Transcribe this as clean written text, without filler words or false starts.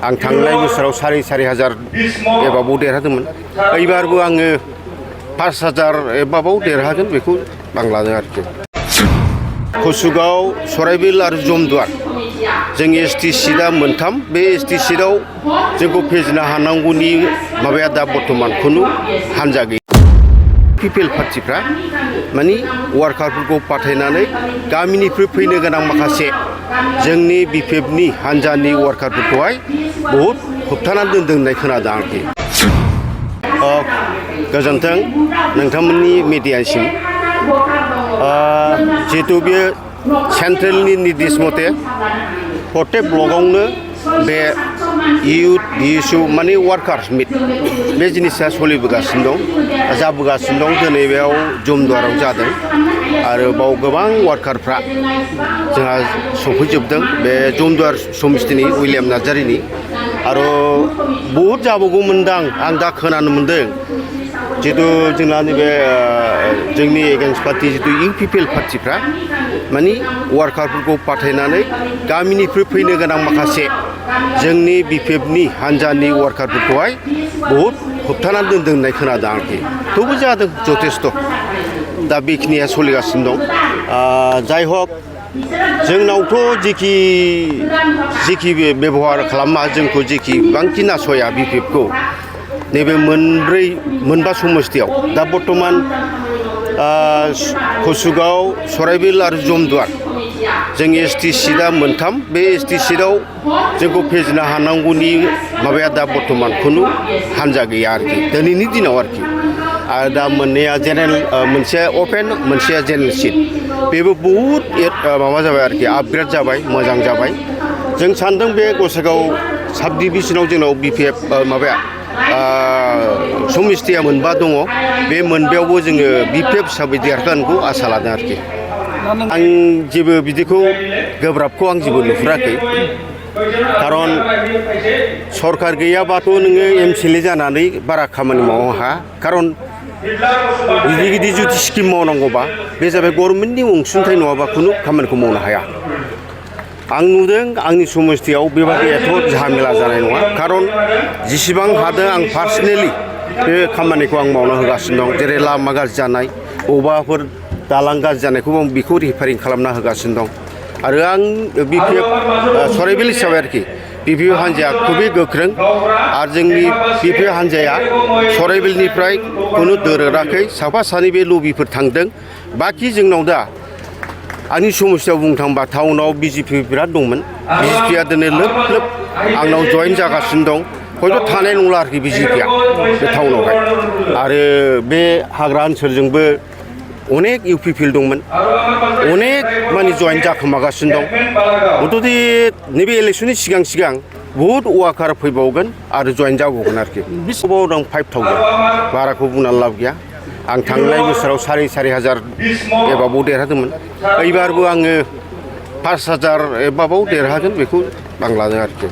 आं थांनाय बोसोराव 4,500 एबाबाव देरहादोंमोन एबारबो आङो 5,000 एबाबाव देरहागोन बेखौ आं लादों आरोखि कसुगाव सराइबिल आरो जमदुवार जोंनि एसटि सीटआ मोनथाम बे एसटि सीटआव जोंखौ फेजेननो हानांगौनि माबाया दा बर्तमान खुनु हानजा गैया पिपिएल पार्टिफ्रा माने वार्कारफोरखौ पाठायनानै गामिनिफ्राय फैनो गोनां माखासे जोंनि बिपिएफनि हानजानि वार्कारफोरखौहाय बहुद होबथानानै दोनदों होननाय खोनादों आरोखि गोजोन्थों नोंथांमोननि मिडियासिम जिहेतु बे सेन्ट्रेलनि निर्देश मथे प्रत्येक ब्लकआवनो बे इउथ डिएसइउ माने वार्कार्स मिट बे जिनिसा सोलिबोगासिनो दं जाबोगासिनो दं दिनै बेयाव जमदुवाराव जादों आरो बाव गोबां वार्कारफ्रा जोंहा सफैजोबदों बे जमदुवार समितिनि उइलियाम नार्जारिनि आरो बहुद जाबावगौमोनदां आं दा खोनानो मोन्दों जितु जोंना नैबे जोंनि एगेन्स्ट पार्टि जितु इउपिपिएल पार्टिफ्रा माने वार्कारफोरखौ पाठायनानै गामिनिफ्राय फैनो गोनां माखासे जोंनि बिपिएफनि हानजानि वार्कारफोरखौहाय बहुद होबथानानै दोनदों होननाय खोनादों आरोखि थेवबो जादों जथेस्थ' दा बेखिनिया सोलिगासिनो दं जाय हक जोंनावथ' जेखि बेबहार खालामा जोंखौ जेखि बांखि नासया बिपिएफखौ नैबे मोनबा समस्तियाव दा बर्तमान कसुगाव सराइबिल आरो जमदुवार जोंनि एसटि सीटआ मोनथाम बे एसटि सीटआव जोंखौ फेजेननो हानांगौनि माबाया दा बर्तमान खुनु हानजा गैया आरोखि दिनैनि दिनाव आरोखि आरो दा मोननैया जेनेरेल मोनसेया अपेन मोनसेया जेनेरेल सीट बेबो बहुद माबा जाबाय आरोखि आपग्रेड जाबाय मोजां जाबाय जों सानदों बे गसाइगाव साब डिभिजनाव जोंनाव बिपिएफ माबाया समिस्तिया मोनबा दङ बे मोनबायावबो जोङो बिपिएफ हिसाबै देरहागोनखौ आसा लादों आरोखि आं जेबो बिदिखौ गोब्राबखौ आं जेबो नुहुराखै खारन सरकार गैयाबाथ' नोङो एमसिएलए जानानै बारा खामानि मावनो हाया खारन गिदिर जुदि स्किम मावनांगौबा बे जाबाय गभर्नमेन्टनि अनसुंथाइ नङाबा खुनु खामानिखौ मावनो हाया आं नुदों आंनि समस्तियाव बेबादि एथ' झामेला जानाय नङा खारन जेसेबां हादों आं पार्सनेलि बे खामानिखौ आं मावना होगासिनो दं जेरै लामा गाज्रि जानाय बबेबाफोर दालां गाज्रि जानायखौबो आं बेखौ रिपेयारिं खालामना होगासिनो दं आरो आं बिपिएफ सराइबिल हिसाबै आरोखि बिपिएफ हान्जाया खुबै गोख्रों आरो जोंनि बिपिएफ हान्जाया सराइबिलनिफ्राय खुनु दोरोडाखै साफा सानै बे लबिफोर थांदों बाखि जोंनाव दा आंनि समस्यायाव बुंनो थांबा टाउनाव बिजेपि बिराद दंमोन बिजेपिया दिनै लोब लोब आंनाव जइन जागासिनो दं हयथ' थानाय नंला आरोखि बिजेपिया बे टाउनावहाय आरो बे हाग्रा ओनसोलजोंबो अनेक इउपिपिएल दंमोन अनेक माने जइन जाखोमागासिनो दं मथ'थे नैबे इलेक्सननि सिगां बहुद वार्कार फैबावगोन आरो जइन जाबावगोन आरोखि बिसिबाव दं 5,000 बाराखौ बुंनानै लाब गैया आं थांनाय बोसोराव 4,500 एबाबाव देरहादोंमोन एबारबो आङो 5,000 एबाबाव देरहागोन बेखौ आं लादों आरोखि